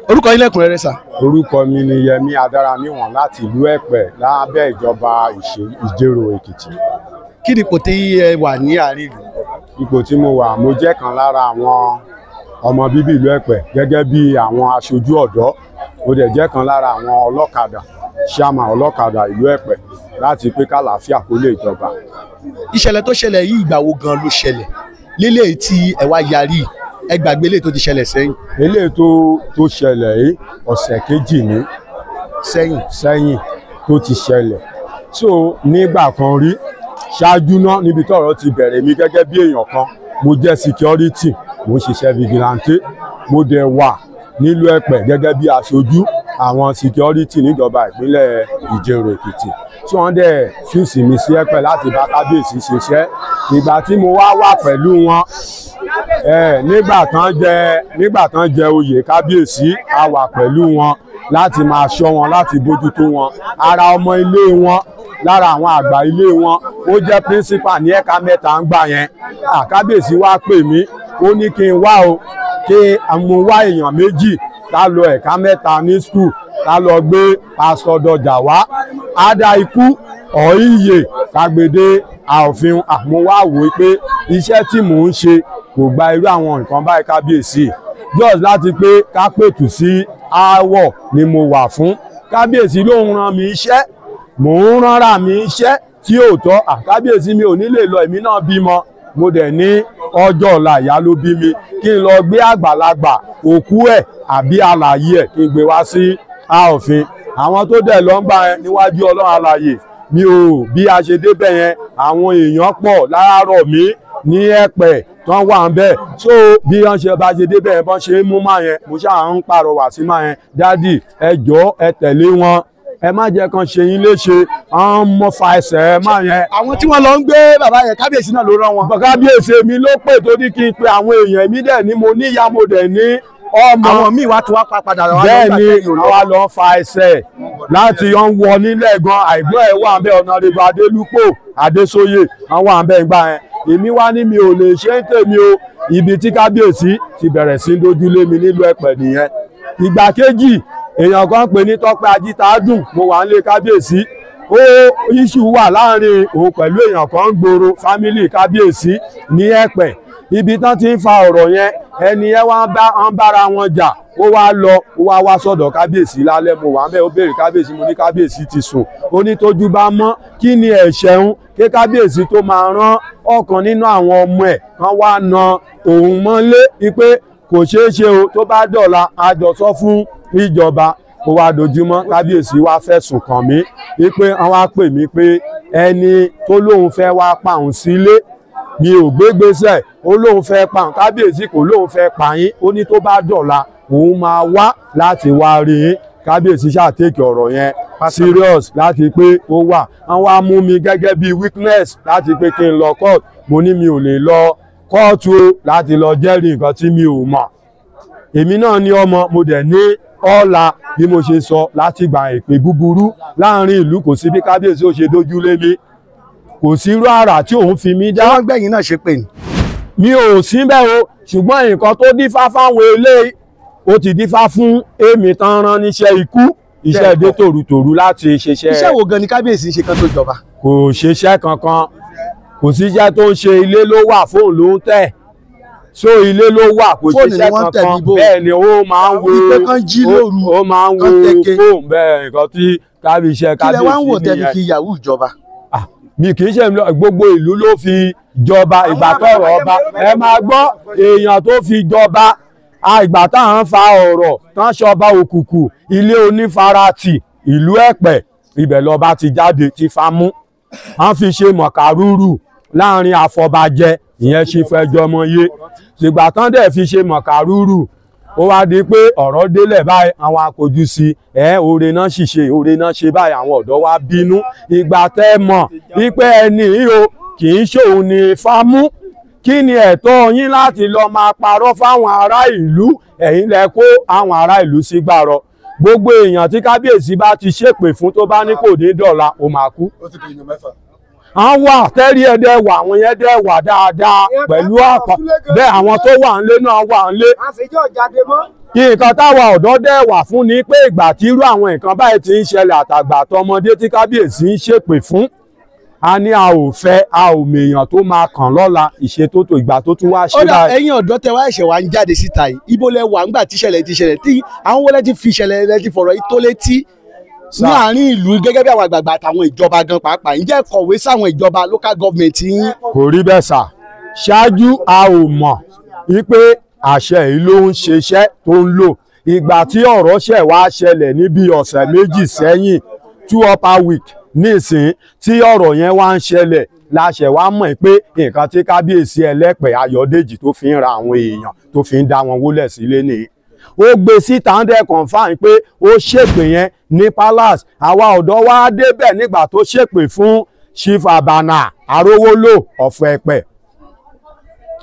Orúkọ yín lẹ́kùnrẹ́rẹ́ sà. Orúkọ mi ni Yẹmí Adáraníwọ̀n láti ìlú Ẹ̀pẹ́ lábẹ́ ìjọba Ìjẹ̀rò Èkìtì. Kí ni ipò tí ẹ wà ní àárín ìlú? Ipò tí mo wà, mo jẹ́ kan lára àwọn ọmọ bíbí ìlú Ẹ̀pẹ́ gẹ́gẹ́ bí àwọn aṣojú ọ̀dọ́. Mo dẹ̀ jẹ́ kan lára àwọn ọlọ́kadà, ṣàmà ọlọ́kadà ìlú Ẹ̀pẹ́ láti pé kàlàáfíà kó lè jọba. Ìṣẹ̀lẹ̀ tó ṣẹlẹ̀ yìí ìgbà wo gan ló ṣẹlẹ̀? Lélẹ̀ tí ẹ wá yarí, ẹ gbàgbé eléyìí tó ti ṣẹlẹ̀ sẹ́yìn. Eléyìí tó ṣẹlẹ̀ yìí ọ̀sẹ̀ kejì ní sẹ́yìn tó ti ṣẹlẹ̀. So nígbà kan rí ṣáájú náà níbi tọ́rọ̀ ti bẹ̀rẹ̀, mi gẹ́gẹ́ bí èèyàn kan, mo jẹ́ security, mo ń ṣiṣẹ́ vigilante, mo dẹ̀ wà nílùú Ẹ̀pẹ́ gẹ́gẹ́ bí aṣojú àwọn security níjọba ìpínlẹ̀ Ìjẹ̀rò Èkìtì. Tí wọ́n dẹ̀ fíùsì mi sí Ẹ̀pẹ́ láti bá kábíyèsí ṣiṣẹ́. Ìgbà tí mo wá wà pẹ̀lú wọn, nígbà tán jẹ oyè kábíyèsí, a wà pẹ̀lú wọn láti máa ṣọ́ wọn, láti bójútó wọn. Ara ọmọ ilé wọn, lára àwọn àgbà ilé wọn, ó jẹ́ principal ní ẹ̀ka mẹ́ta ń gbà yẹn. Kábíyèsí wá pè mí, ó ní kí n wá o, kí mo wá èèyàn méjì ká lọ ẹ̀ka mẹ́ta ní school, ká lọ gbé pásítọ̀ Dọjà wá, ada ikú ọ̀hìnyè kágbédé àòfin. Mo wá wò ó pé iṣẹ́ tí mò ń ṣe kò gba irú àwọn nǹkan báyìí kábíyèsí, just láti pé ká pètù sí aáwọ̀ ni mo wà fún. Kábíyèsí ló ń rán mi iṣẹ́, mò ń ránra mi iṣẹ́ tí ò tọ́. Kábíyèsí mi ò ní lè lọ, èmi náà bímọ, mo dẹ̀ ní ọjọ́ ọ̀la ìyá ló bí mi, kí n lọ gbé àgbàlagbà òkú ẹ̀ àbí alààyè ẹ̀ kí n gbé wá sí àòfin. Àwọn tó dẹ̀ lọ ń gbà yẹn níwájú Ọlọ́run alààyè, mi ò bí a ṣe débẹ̀ yẹn, àwọn èèyàn pọ̀ láràárọ̀ mi ní Ẹ̀pẹ́ tán wà ń bẹ̀. So bí wọ́n ṣe bá ṣe débẹ̀ yẹn, bọ́n ṣe ń mú máa yẹn, mo ṣáà ń pàrọwà sí máa yẹn, dádì ẹ jọ̀ọ́ ẹ tẹ̀lé wọn, ẹ má jẹ́ kan ṣe yín léṣe, àwọn mọ fa ẹsẹ̀ ẹ má yẹn. Àwọn tí wọ́n lọ ń gbé bàbá yẹn, kábíyèsí náà ló rán wọn. Kábíyèsí mi ló pè tó ní kí n pe àwọn èèyàn mi, dẹ̀ ní mo níyà, mo dẹ̀ ní ọmọ. Àwọn míì wá tí wá padà wá lọ bẹ́ẹ̀ ni àwa lọ fa ẹsẹ̀ láti wọ́n wọ nílẹ̀ gan. Àìgbọ́n ẹ̀ wà bẹ́ẹ̀, Ọ̀nàrẹ́bù Adélúpò Adésóyè wọ́n wà bẹ́ẹ̀ gbà yẹn. Èmi wá ní mi ò lè ṣe ń tèmi o, ibi tí kábíyèsí ti bẹ̀rẹ̀ sí dójú lé mi nílùú Ẹ̀pẹ́ nìyẹn. Ìgbà kejì, èèyàn kan pè ní Tọ́pẹ́ Ajítádùn, mo wà nílé kábíyèsí, ó iṣu wà láàrin òun pẹ̀lú èèyàn kan ń gbòòrò fámílì kábíyèsí ní Ẹ̀pẹ́. Ibi tán ti ń fa ọ̀rọ̀ yẹn, ẹni yẹn wá ń bára wọn jà, ó wá lọ, ó wá wá sọ́dọ̀ kábíyèsí lálẹ́, mo wà ń bẹ̀, ó béèrè kábíyèsí, mo ní kábíyèsí ti sùn. Ó ní tójú bá mọ́, kí ni ẹ̀ṣẹ̀ ń ké kábíyèsí tó máa rán ọ̀kan nínú àwọn ọmọ ẹ̀ kan wá na òun mọ́lé, wípé kò ṣeé ṣe o, tó bá dọ̀la àjọsọ fún ìjọba. Ó wá dojúmọ́, kábíyèsí wá fẹ̀sùn kàn mí wípé wọ́n wá pè mí pé ẹni tó lóun fẹ́ wá pa òun sílé, mi ò gbégbésẹ̀, ó lóun fẹ́ pa òun. Kábíyèsí kò lóun fẹ́ pa yín, ó ní tó bá dọ̀la òun máa wá láti wá rí yín. Kábíyèsí ṣàtẹ́kì ọ̀rọ̀ yẹn serious láti pé ó wà. Wọ́n wá mú mi gẹ́gẹ́ bí weakness láti pé kí n lọ court. Mo ní mi ò lè lọ kóòtù láti lọ jẹ́rìí nǹkan tí mi ò mọ̀. Èmi náà ní ọmọ, mo dẹ̀ ní ọ̀la bí mo ṣe sọ láti gba ìpè búburú láàrin ìlú. Kò sí bí kábíyèsí ó ṣe dójú lé mi, kò sí irú àrà tí òun fi mí dá. Ṣé wọ́n gbẹ̀yìn náà ṣe pè ní? Mi ò sí bẹ́ẹ̀ o, ṣùgbọ́n nǹkan tó dífá fáwọn eléyìí ó ti dífá fún èmi tán rán níṣẹ́ ikú, iṣẹ́ dé tòrutòru láti ṣiṣẹ́. Iṣẹ́ wo gan ni kábíyèsí ń ṣe kan tó jọba? Kò ṣiṣẹ́ kankan, kò síṣẹ́ tó ń ṣe, ilé ló wà, fóònù ló ń tẹ̀. So ilé ló wà, kò ṣiṣẹ́ kankan. Bẹ́ẹ̀ ni ó máa ń wo, ó máa ń wo fóònù bẹ́ẹ̀, nǹkan tí kábíyèsí kábíyèsí nìyẹn. Kí lẹ wá ń wò tẹ́ fi fi yahoo ìjọba? Mi kì í ṣe gbogbo ìlú ló fi jọba. Ìgbà tọ̀rọ̀ ọba, ẹ máa gbọ́ èèyàn tó fi jọba, ìgbà tá à ń fa ọ̀rọ̀ tán ṣọba òkùnkùn, ilé onífaratì ìlú Ẹ̀pẹ́, ibẹ̀ lọba ti jáde ti fa mú. Wọ́n fi ṣe mọ̀kàrúrù láàrin àfọbàjẹ, ìyẹn ṣe fẹjọmọ yé. Ṣùgbọ́n tán dẹ̀ fi ṣe mọ̀kàrúrù, ó wá di pé ọ̀rọ̀ délẹ̀ báyìí, àwọn akójú sí ẹ, oore náà ṣìṣe, oore náà ṣe báyìí, àwọn ọ̀dọ́ wa bínú. Ìgbà tẹ́ mọ̀ wípé ẹni yìí o kì í ṣòun ni fámú, kí ni ẹ̀tọ́ yín láti lọ máa parọ́ fáwọn ará ìlú? Ẹ̀yin lẹ kó àwọn ará ìlú sí gbàrọ̀. Gbogbo èèyàn tí kábíyèsí bá ti ṣépè fún tó bá ní kò ní dọ̀la, ó máa kú. Àwọn wà tẹ́rí ẹ̀dẹ̀ wà, àwọn yẹn dẹ̀ wà dáadáa pẹ̀lú àpá bẹ́ẹ̀, àwọn tó wà ńlé náà wà ńlé. Nǹkan táwa ọ̀dọ́ dẹ̀ wà fún ni pé ìgbà tí irú àwọn nǹkan báyìí ti ń ṣẹlẹ̀ àtàgbà àtọmọdé tí kábíyèsí ń ṣèpè fún, a ní a ò fẹ́, a ò mèèyàn tó máa kàn lọ́la. Ìṣètótó ìgbà tó tún wá ṣe Ó dà, báyìí. ẹ̀yin ọ̀dọ́ tẹ wá ẹ̀ṣẹ̀ wá ń jáde síta yìí, ibo lẹ wà ńgbà tí ìṣẹ̀lẹ̀ ti ṣẹlẹ̀, tí àwọn wọlé ti fi ìṣẹ̀lẹ̀ lẹ ti fọ̀rọ̀ yìí tó létí ní àárín ìlú gẹ́gẹ́ bí àwọn àgbààgbà àtàwọn ìjọba gan pàápàá? Ǹjẹ́ kọ̀wé sáwọn ìjọba local government yín? Kò rí bẹ́ẹ̀ sà. Ṣáájú a ò mọ̀ wípé àṣẹ yìí ló ń ṣiṣẹ́ tó ń lò. Ìgbà tí ọ̀rọ̀ ṣẹ̀ wá ṣẹlẹ̀ níbi ọ̀sẹ̀ 2 sẹ́yìn, 2 upper week nísìn tí ọ̀rọ̀ yẹn wá ń ṣẹlẹ̀, la ṣẹ̀ wá mọ̀ pé nǹkan tí kábíyèsí Ẹlẹ́pẹ̀ Ayọ̀dèjì tó fi ń ra àwọn èèyàn tó fi ń dá wọn wólẹ̀ sílé nìyí. Ó gbé síta ń dẹ̀ confirm pé ó ṣèpè yẹn ní palace. Àwa ọ̀dọ́ wa débẹ̀ nígbà tó ṣèpè fún Chief Abana Arówólò ọ̀fọ̀ Ẹ̀pẹ̀,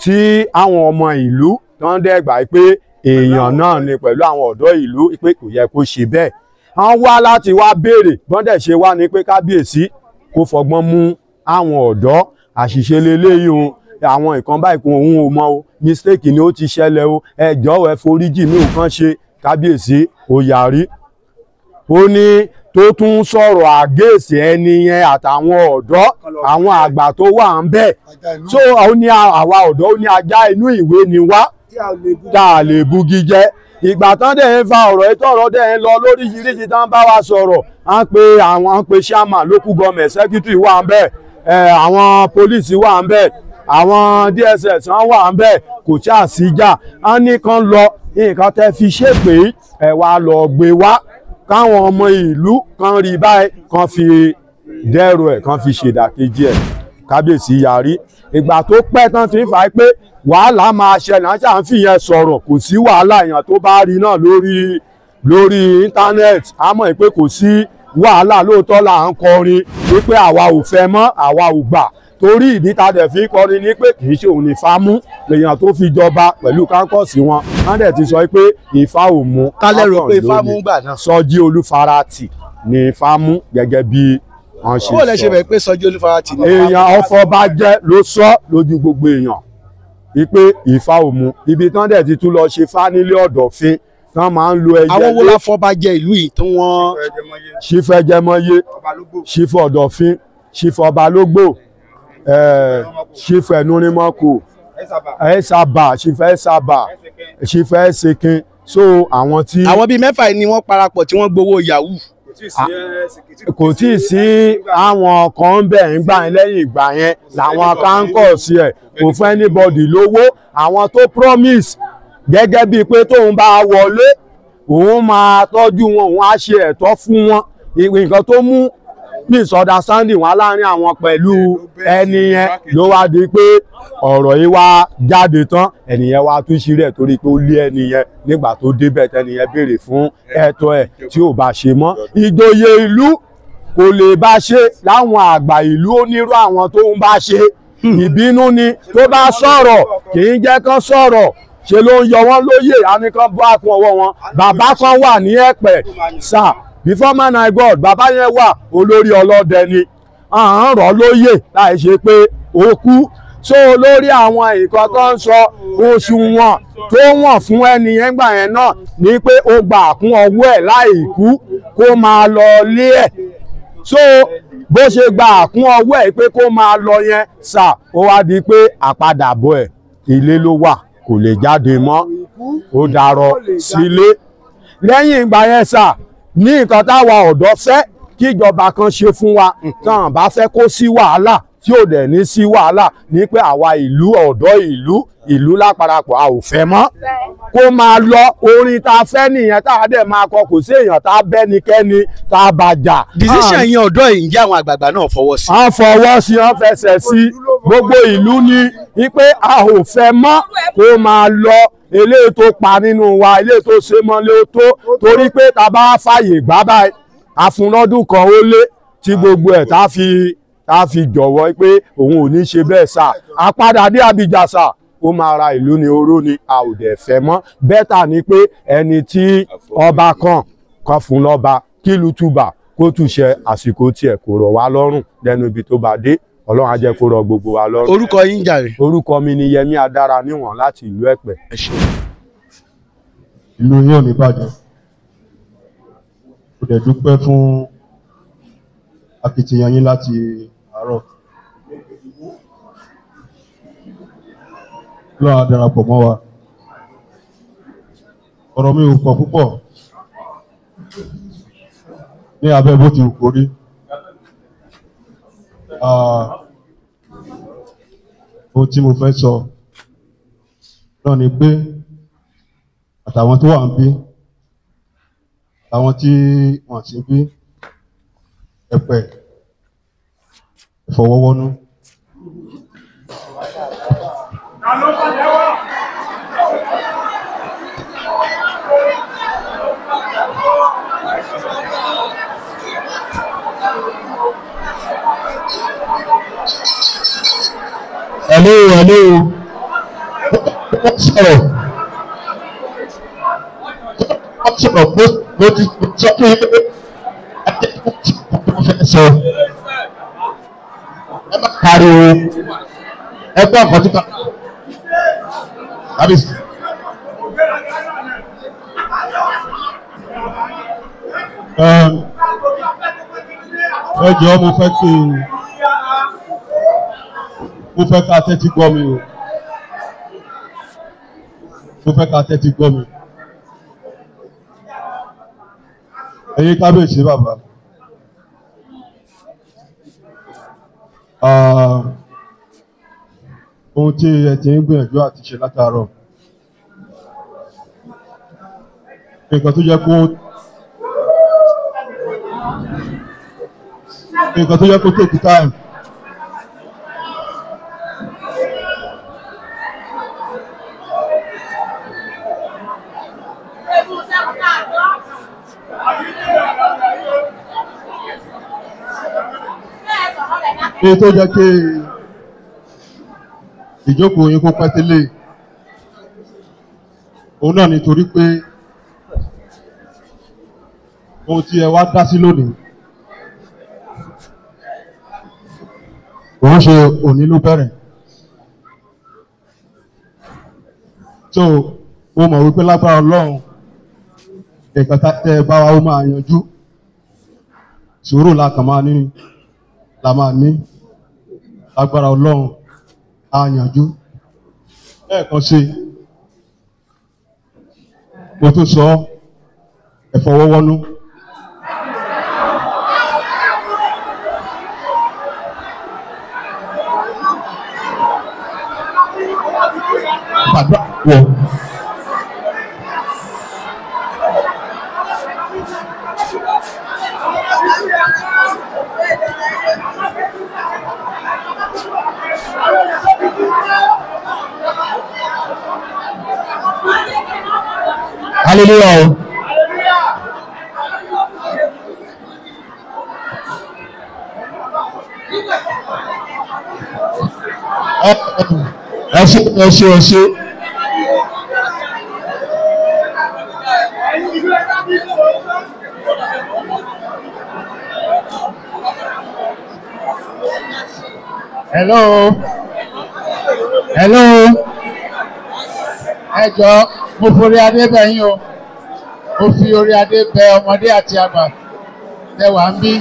tí àwọn ọmọ ìlú tó ń dẹ́gbà pé èèyàn náà ni pẹ̀lú àwọn ọ̀dọ́ ìlú pé kò yẹ kó ṣe bẹ́ẹ̀. Wọ́n wá láti wá béèrè, bọ́n dẹ̀ ṣe wá ní pé kábíyèsí kó fọgbọ́n mú àwọn ọ̀dọ́, àṣìṣe leléyìí o, àwọn nǹkan báyìí kún òun ò mọ̀ o, mistake ni ó ti ṣẹlẹ̀ o, ẹ jọ̀ọ́ ẹ foríjì mi ò kàn ṣe. Kábíyèsí ó yarí, ó ní tó tún sọ̀rọ̀ àgéèsì ẹni yẹn àtàwọn ọ̀dọ́ àwọn àgbà tó wà ń bẹ̀. So ó ní àwa ọ̀dọ́, ó ní ajá inú ìwé ni wá tá a lè bugi jẹ. Ìgbà tán dẹ̀ ń fa ọ̀rọ̀ ètò ọ̀rọ̀ dẹ̀ ń lọ lóríṣiríṣi tán bá wa sọ̀rọ̀, à ń pe àwọn, à ń pe chairman local government, secretary wà ń bẹ̀, àwọn police wà ń bẹ̀, àwọn DSS wọ́n wà ń bẹ̀, kò ṣáà síjà. Á ní kán lọ, nǹkan tẹ́ fi ṣèpè ẹ̀ wá lọ gbé wá káwọn ọmọ ìlú kan rí báyìí, kan fi dẹ́rù ẹ̀, kan fi ṣèdàkejì ẹ̀. Kábíyèsí yarí. Ìgbà tó pẹ́ tán ti ń fà á pé wàhálà máa ṣẹlẹ̀, àti à ń fi yẹn sọ̀rọ̀, kò sí wàhálà. Èèyàn tó bá rí náà lórí íńtánẹ́ẹ̀tì á mọ̀ pé kò sí wàhálà. Lóòótọ́ là ń kọrin wípé àwa ò fẹ́ mọ́, àwa ò gbà, torí ìdí ta dẹ̀ fi kọrin ni pé kì í ṣe òun ní Ifá mú lèèyàn tó fi jọba pẹ̀lú kánkọ́ọ̀sì wọn. Wọ́n dẹ̀ ti sọ pé Ifá ò mú. Ta lẹ rò pé Ifá mú gbà náà? Sọjí Olúfaratì ni Ifá mú gẹ́gẹ́ bí wọ́n ṣe sọ. Bó lẹ ṣe bẹ̀ pé Sọjí Olúfaratì ni? Èèyàn ọfọbajẹ ló sọ lójú gbogbo èèyàn wípé Ifá ò mú. Ibi tán dẹ̀ ti tún lọ ṣe fá nílé Ọ̀dọ̀fin tán máa ń lo ẹyẹ. Àwọn wo láfọbajẹ ìlú yìí tí wọ́n? Ṣífẹ́jẹmọyé, Ṣífọ̀dọ̀fin, Ṣífọ̀balógbò, Ṣífẹ̀núrímọ́kù, Ẹ̀sàbà, Ṣífẹ̀ẹ́sàbà, Ṣífẹ̀ẹ́sẹ̀kin. So àwọn tí. Àwọn bíi mẹ́fà ni wọ́n parapọ̀ tí wọ́n gbowó yahoo. Kò tí ì sí àwọn kan ń bẹ̀ ń gbà yẹn. Lẹ́yìn ìgbà yẹn làwọn kánkọ̀ sí ẹ̀ kò fún anybody lówó. Àwọn tó promise gẹ́gẹ́ bíi pé tóun bá wọlé òun máa tọ́jú wọn, òun á ṣe ẹ̀tọ́ fún wọn. Nǹkan tó mú misunderstanding wá láàrin àwọn pẹ̀lú ẹni yẹn ló wá di pé ọ̀rọ̀ yìí wá jáde tán. Ẹni yẹn wá tún ṣí rẹ̀ torí pé ó lé ẹni yẹn nígbà tó débẹ̀, tẹni yẹn béèrè fún ẹ̀tọ́ ẹ̀ tí ò bá ṣe mọ́. Ìjòyè ìlú kò lè bá ṣe, láwọn àgbà ìlú onírú àwọn tó ń bá ṣe ìbínú ni, tó bá sọ̀rọ̀ kì í jẹ́ kán sọ̀rọ̀, ṣe ló ń yọ wọ́n lóyè, á ní kán bọ́ àkún ọwọ́ wọn. Bàbá kan wà ní Ẹ̀pẹ̀ sà, before man I God, bàbá yẹn wà olórí ọlọ́dẹ ni, à ń rọ̀ lóyè láì ṣe pé ó kú. So lórí àwọn nǹkan tó ń sọ, òṣùwọ̀n tó wọ̀n fún ẹni yẹn gbà yẹn náà ni pé ó gba àkún ọwọ́ ẹ̀ láì kú kó máa lọ lé ẹ̀. So bó ṣe gba àkún ọwọ́ ẹ̀ pé kó máa lọ yẹn sà, ó wá di pé àpadàbọ̀ ẹ̀ ilé ló wà, kò lè jáde mọ́, ó dàrọ̀ sílé. Lẹ́yìn ìgbà yẹn sà, ní nǹkan táwa ọ̀dọ́ fẹ́ kí ìjọba kan ṣe fún wa, tán bá fẹ́ kó sí wàhálà tí ò dẹ̀ ní sí wàhálà, ní pé àwa ìlú ọ̀dọ́ ìlú ìlú láparapọ̀ a ò fẹ́ mọ́ kó máa lọ. Orin tá a fẹ́ nìyẹn tá a dẹ̀ máa kọ, kò sí èèyàn tá a bẹ́nikẹ́ni tá a bá jà. Decision yẹn ọ̀dọ́ yìí, ǹjẹ́ àwọn àgbààgbà náà fọwọ́ sí? Wọ́n fọwọ́ sí, wọ́n fẹsẹ̀ sí. Gbogbo ìlú ni wípé a ò fẹ́ mọ́ kó máa lọ. Eléyìí tó pa nínú wa, eléyìí tó ṣe mọ́lé ó tó, torí pé tá a bá fàyè gbà báyìí, àfúnlọ́dún kan ó lé tí gbogbo ẹ̀ tá a fi jọ̀wọ́ pé òun ò ní ṣe bẹ́ẹ̀ sà. Àpadà dé Abidjan sà, ó máa ra ìlú ní oró ni, a ò dẹ̀ fẹ́ mọ́. Bẹ́tà ni pé ẹni tí ọba kan kan fún lọ́ba kí ìlú túbà kó túṣẹ àsìkò tiẹ̀ kò rọ̀ wá lọ́rùn lẹ́nu ibi tó bá dé. Ọlọ́run á jẹ́ kó rọ̀ gbogbo wa lọ́rùn. Orúkọ yín jàre? Orúkọ mi ni Yẹmí Adára níwọ̀n láti ìlú Ẹ̀pẹ́. Ìlú yín ò ní bàjẹ́. Mo dẹ̀ dúpẹ́ fún akitiyan yín láti àárọ̀. Ọlọ́run á darapọ̀ mọ́ wa. Ọ̀rọ̀ mi ò pọ̀ púpọ̀ ní abẹ́ bó ti wù kó rí. Ohun tí mo fẹ́ sọ náà ni pé àtàwọn tó wà ń bí, àtàwọn tí wọ́n ti bí, ẹ̀pẹ̀ ìfọwọ́wọ́nú. Hello, hello. Wọ́n sọ̀rọ̀. Wọ́n sọ̀rọ̀ mo ti sọ pé mo fẹ́ sọ. Ẹ má pariwo. Ẹ gbọ́ nǹkan tí ká. Kábíyèsí. Ẹ jọ̀ọ́, mo fẹ́ ká tẹ́tí gbọ́ mi o. Mo fẹ́ ká tẹ́tí gbọ́ mi. Ẹ̀yin kábíyèsí bàbá. Ohun tí ẹ ti ń gbìyànjú àti ṣe látàárọ̀. Nǹkan tó jẹ́ kó nǹkan tó jẹ́ kó take time. Èyí tó jẹ́ kí ìjókòó yín kó pẹ́ tẹ́lẹ̀ òun náà nítorí pé ohun tí ẹ wá dá sí lónìí òun ṣe òní ló bẹ̀rẹ̀. So mo mọ̀ wípé lágbára Ọlọ́run nǹkan tẹ́ ẹ bá wa ó máa yanjú. Sùúrù la kàn máa ní la máa ní lágbára Ọlọ́run á yanjú. Lẹ́ẹ̀kan sí i, mo tún sọ ẹ fọwọ́wọ́nú. Gbàdúrà wọ̀. Hallelujah o. Ẹ ṣé, ẹ ṣé, ẹ ṣé. Hello. Hello. Ẹ jọ̀ọ́, mo forí adé bẹ̀ yín o. Mo fi orí adé bẹ̀ ọmọdé àti àgbà tẹ́ wà ń bí.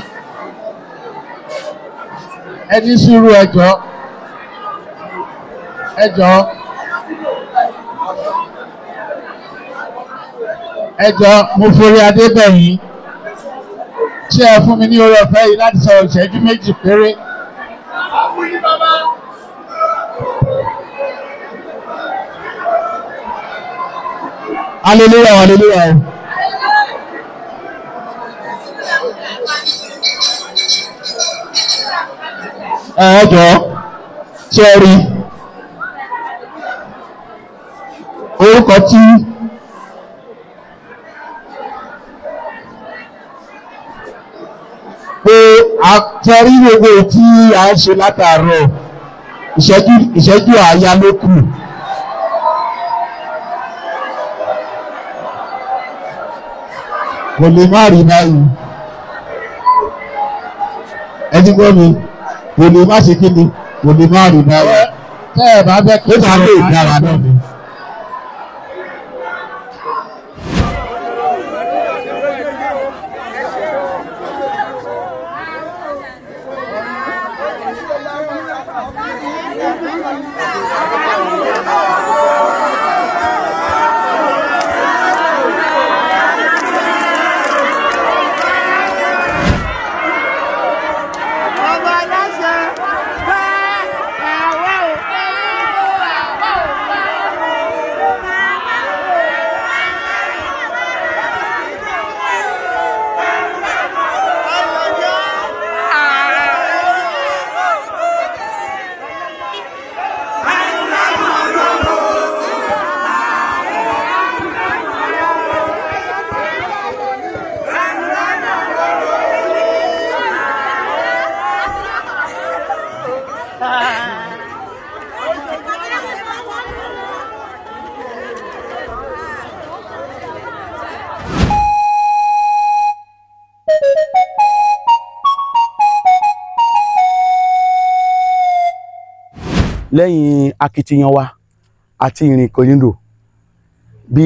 Ẹ ní sùúrù, ẹ jọ̀ọ́. Ẹ jọ̀ọ́. Ẹ jọ̀ọ́, mo forí adé bẹ̀ yín. Ṣé ẹ fún mi ní oore ọ̀fẹ́ yìí láti sọ̀rọ̀ ìṣẹ́jú méjì péré? Hallelujah, hallelujah. Ẹ jọ̀ọ́, ṣé ẹ rí orúkọ tí pé a tẹrí gbogbo tí a ń ṣe látàárọ̀ ìṣẹ́jú àáyá ló kù. Kò lè má rí báyìí. Ẹ ti gbọ́ mi, kò lè má ṣe kíni, kò lè má rí báyìí. Tẹ́ ẹ bá fẹ́ kí Ó máa lè dára náà ni. Lẹ́yìn akitiyan wa àti ìrìnkòrìndò bí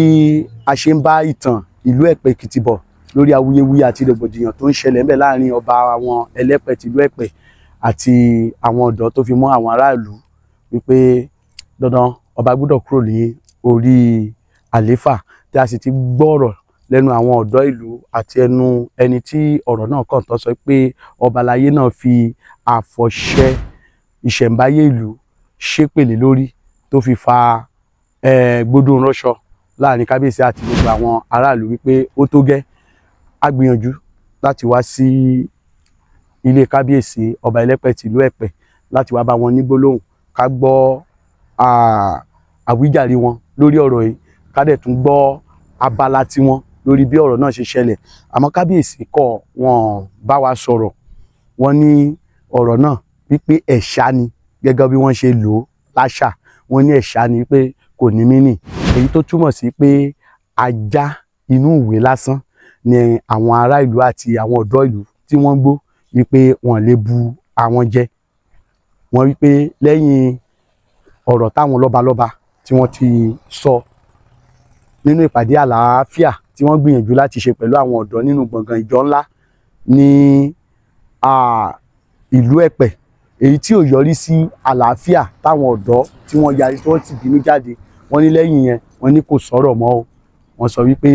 a ṣe ń bá ìtàn ìlú Ẹ̀pẹ́ Èkìtì bọ̀ lórí awuyewuye àti rògbòdìyàn tó ń ṣẹlẹ̀ ńbẹ̀ láàrin ọba àwọn Ẹlẹ́pẹ̀ tìlú Ẹ̀pẹ́ àti àwọn ọ̀dọ́ tó fi mọ́ àwọn aráàlú wípé dandan ọba gbọ́dọ̀ kúrò ní orí àléfà, tí a sì ti gbọ́rọ̀ lẹ́nu àwọn ọ̀dọ́ ìlú àti ẹnu ẹni tí ọ̀rọ̀ náà kàn tó sọ pé ọba aláyé náà fi àfọ̀ṣẹ ìṣẹ̀ǹbáyé ìlú ṣépèlé lórí tó fi fa gbódò ránṣọ láàrin kábíyèsí àti gbogbo àwọn aráàlú wípé ó tó gẹ́. A gbìyànjú láti wá sí ilé kábíyèsí ọba Ẹlẹ́pẹ̀ tìlú Ẹ̀pẹ́ láti wá bá wọn ní gbólóhùn, ká gbọ́ àwíjàre wọn lórí ọ̀rọ̀ yìí, ká dẹ̀ tún gbọ́ abala tiwọn lórí bí ọ̀rọ̀ náà ṣe ṣẹlẹ̀. Àmọ́ kábíyèsí kọ̀ wọ́n bá wa sọ̀rọ̀, wọ́n ní ọ̀rọ̀ náà wípé ẹ̀ṣá ni, gẹ́gẹ́ bí wọ́n ṣe lò ó láṣà, wọ́n ní ẹ̀ṣá ni wípé kò ní mínì, èyí tó túmọ̀ sí pé ajá inú ìwé lásán ni àwọn ará ìlú àti àwọn ọ̀dọ́ ìlú tí wọ́n gbó wípé wọ́n lè bu àwọn jẹ. Wọ́n wípé lẹ́yìn ọ̀rọ̀ táwọn lọ́balọ́ba tí wọ́n ti sọ nínú ìpàdé àlàáfíà tí wọ́n gbìyànjú láti ṣe pẹ̀lú àwọn ọ̀dọ́ nínú gbọ̀ngàn ìjọ ńlá ní ìlú Ẹ̀pẹ́, èyí tí ò yọrí sí àlàáfíà táwọn ọ̀dọ́ tí wọ́n yarí tí wọ́n sì bínú jáde, wọ́n ní lẹ́yìn yẹn wọ́n ní kò sọ̀rọ̀ mọ́ o. Wọ́n sọ wípé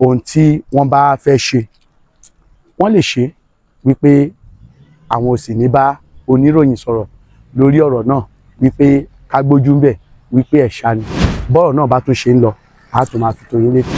ohun tí wọ́n bá fẹ́ ṣe wọ́n lè ṣe, wípé àwọn ò sì ní bá oníròyìn sọ̀rọ̀ lórí ọ̀rọ̀ náà, wípé ká gbójú ń bẹ̀, wípé ẹ̀ṣá ni. Bọ́rọ̀ náà bá tún ṣe ń lọ, a tún máa fi tó yín létí.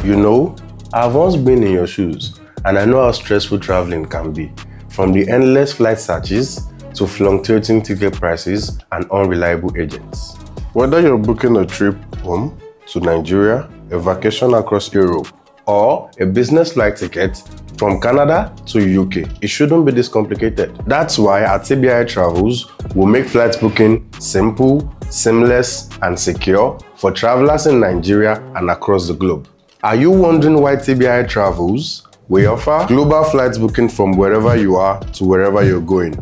You know, I've once been in your shoes, and I know how stressful traveling can be. From the endless flight searches to fluctuating ticket prices and unreliable agents. Whether you're booking a trip home to Nigeria, a vacation across Europe, or a business flight ticket from Canada to UK, it shouldn't be this complicated. That's why at TBI Travels, we'll make flight booking simple, seamless, and secure for travelers in Nigeria and across the globe. Are you wondering why TBI Travels? We offer global flight booking from wherever you are to wherever you're going.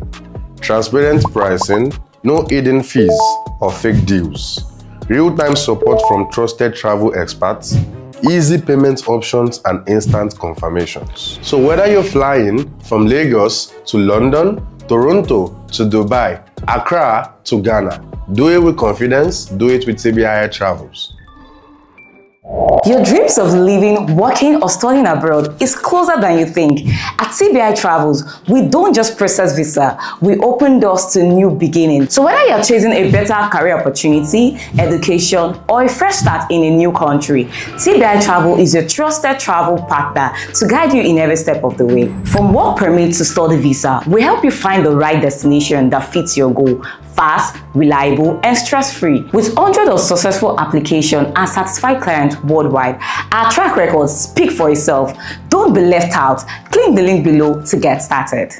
Transparent pricing, no hidden fees or fake deals, real-time support from trusted travel experts, easy payment options, and instant confirmations. So whether you're flying from Lagos to London, Toronto to Dubai, Accra to Ghana, do it with confidence, do it with TBI Travels. Your dreams of living, working, or studying abroad is closer than you think. At TBI Travels, we don't just process visa, we open doors to new beginnings. So whether you're chasing a better career opportunity, education, or a fresh start in a new country, TBI Travel is your trusted travel partner to guide you in every step of the way. From work permit to study visa, we help you find the right destination that fits your goal. Fast, reliable, and stress-free. With hundreds of successful applications and satisfied clients worldwide, our track records speak for itself. Don't be left out. Click the link below to get started.